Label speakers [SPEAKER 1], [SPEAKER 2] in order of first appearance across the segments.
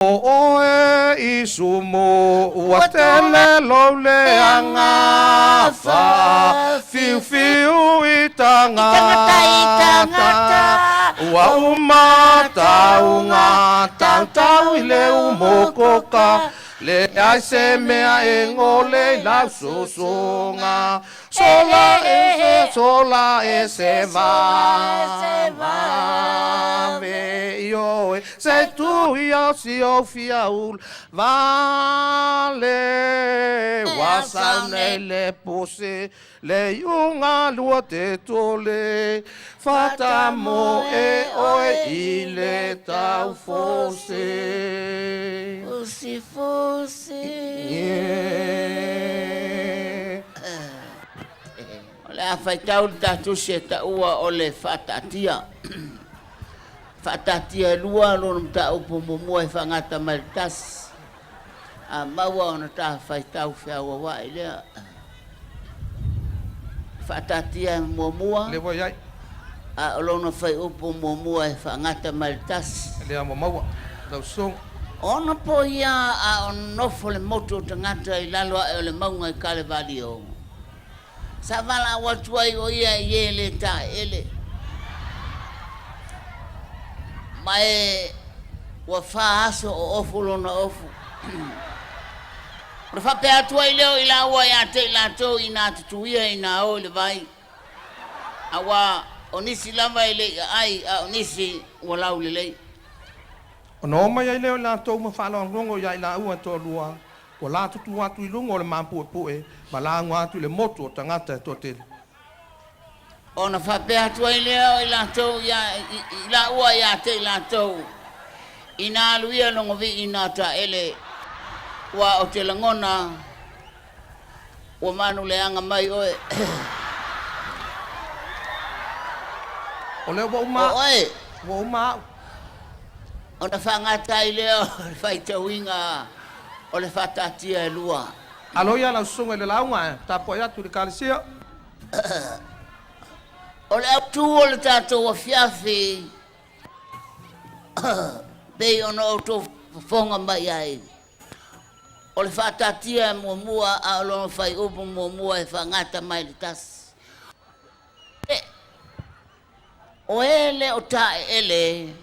[SPEAKER 1] Oe i sumu ua tele lou leaga Fiufiu i tagata Ua uma tauga tautau i le umokoka Leai se mea e gole i lau susuga Sola e sola e se vave ioe se tu ia si o fiaul vale ua sau nei le puse le iuga lua te tole fatamo e oe i le tau fose.
[SPEAKER 2] Fusi fusi.
[SPEAKER 1] Yeah.
[SPEAKER 2] O le a faitau le ta tusi e taua o le faataatia. Faataatia e lua lona mataupu muamua e faagata mai le tasi. A maua ona ta faitau feauauai lea. Faataatia e muamua.
[SPEAKER 1] Le ua i ai.
[SPEAKER 2] A o lona faiupu muamua e faagata mai le tasi.
[SPEAKER 1] Le ua maua lau susuga.
[SPEAKER 2] Ona po ia a o nofo le motu o tagata i lalo ae o le mauga i Kalevalio. Sa valaau atu ai o ia i e le taeele. Ma e ua fa aso o ofu lona ofu. Ona faapea atu ai lea o i laua ia te i latou inā tutuia inā o i le vai. Aua o nisi lava e le i aai a o nisi ua laulelei.
[SPEAKER 1] Ona o mai ai lea o i latou ma faalogologo ia i laua e toalua, ua latutu atu i luga o le mapuepue ma lauga atu i le motu o tagata e toatele.
[SPEAKER 2] Ona faapea atu ai lea o i latou ia i laua ia te i latou, Ina alu ia logovii ina taele, ua ou te lagona ua manuleaga mai oe.
[SPEAKER 1] O lea ua uma
[SPEAKER 2] O oe.
[SPEAKER 1] Ua uma au.
[SPEAKER 2] Ona faagata ai lea o le faitauina o le faataatia e lua.
[SPEAKER 1] Alo ia lau susuga i le lauga ae tapuai atu i le Ekalesia.
[SPEAKER 2] O le autu o le tatou afiafi pei ona outou fofoga mai ai, o le faataatia e muamua a o lona faiupu muamua e faagata mai le tasi. O e le o taeele,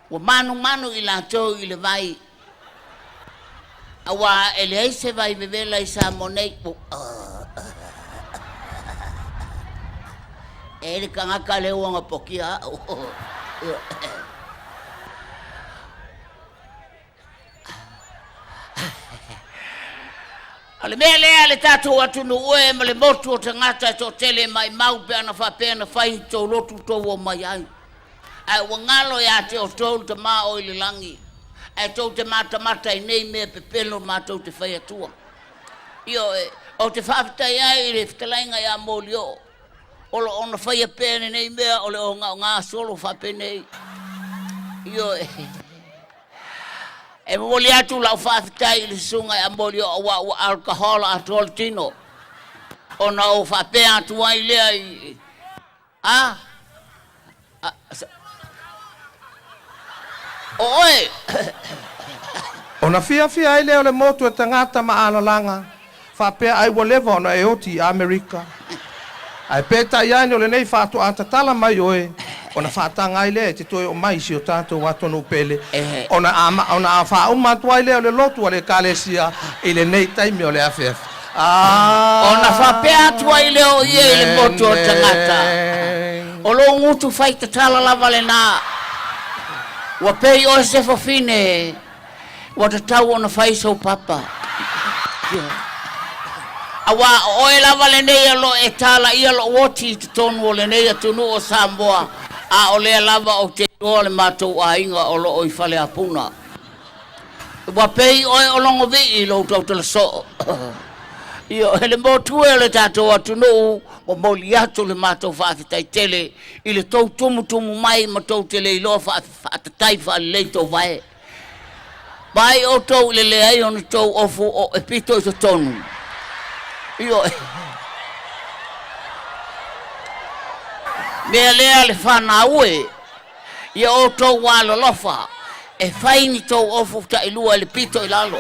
[SPEAKER 2] ua manumanu i latou i le vai, auā e leai se vai vevela i Samoa nei. E le tagata lea ua gapokia au. O le mea lea le tatou atunuu e ma le motu o tagata e toatele e maimau pe ana faapea na fai ni tou lotu tou omai ai. Ae ua galo ia te outou le Tama o i le lagi, ae tou te matamata i nei mea pepelo matou te fai atua. Ioe, ou te faafetai ai i le fetalaiga ia Molioo, o lo o na faia pea lenei mea o le ogaoga solo faapenei. Ioe. E momoli atu lau faafetai i le susuga ia Molioo aua ua alcohol atoa le tino ona ou faapea atu ai lea i a o oe.
[SPEAKER 1] Ona fiafia ai lea o le motu e tagata ma alalaga, faapea ai ua leva ona e oti i Amerika. Ae peitai ane o lenei faatoa tatala mai oe, ona faataga ai lea e te toe oo mai i si o tatou atunuu pele, ona ona faauma atu ai lea o le lotu a le Ekalesia i lenei taimi o le afiafi.
[SPEAKER 2] Ona faapea atu ai lea o ia i le motu o le tagata, O lou gutu fai tatala lava lena, ua pei oe se fafine Ua tatau ona fai sou papa. Auā o oe lava lenei o lo o e talaia lou oti i totonu o lenei atunuu o Samoa, a o lea lava ou te iloa le matou aiga o lo o i Faleapuna. Ua pei oe o Logovii i lou tautala soo. Ioe, le motu e o le tatou atunuu, momoli atu le matou faafetai tele i le tou tumutumu mai ma tou te le iloa faatatai faalelei tou vae. Vaai outou i le leai o ni tou ofu o e pito i totonu. Ioe. Mea lea le fanau e, ia outou alolofa. E fai ni tou ofu tailua i le pito i lalo,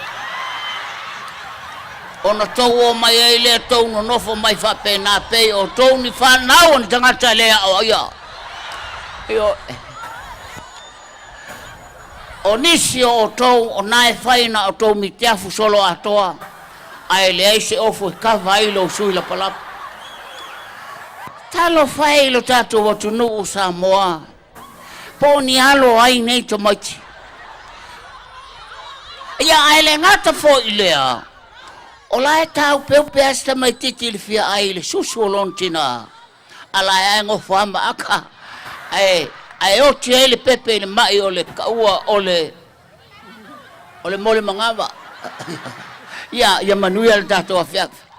[SPEAKER 2] ona tou o mai ai lea tou nonofo mai faapena pei o outou ni fanau o ni tagata e le aoaia. Ioe. O nisi o outou o na e fai na o tou mitiafu solo atoa, ae leai se ofu e kava ai lou sui lapalapa. Talofa e i lo tatou atunuu o Samoa, po o ni alo ai nei tamaiti. Ia, ae le gata foi i lea, o la e taupeupe lava si tamaitiiti i le fia ai i le susu o lona tinā, a la e gofo lava ma aka, ae, ae oti ai le pepe i le mai o le kaua o le, o le mole manava. Ia, ia manuia le tatou afiafi.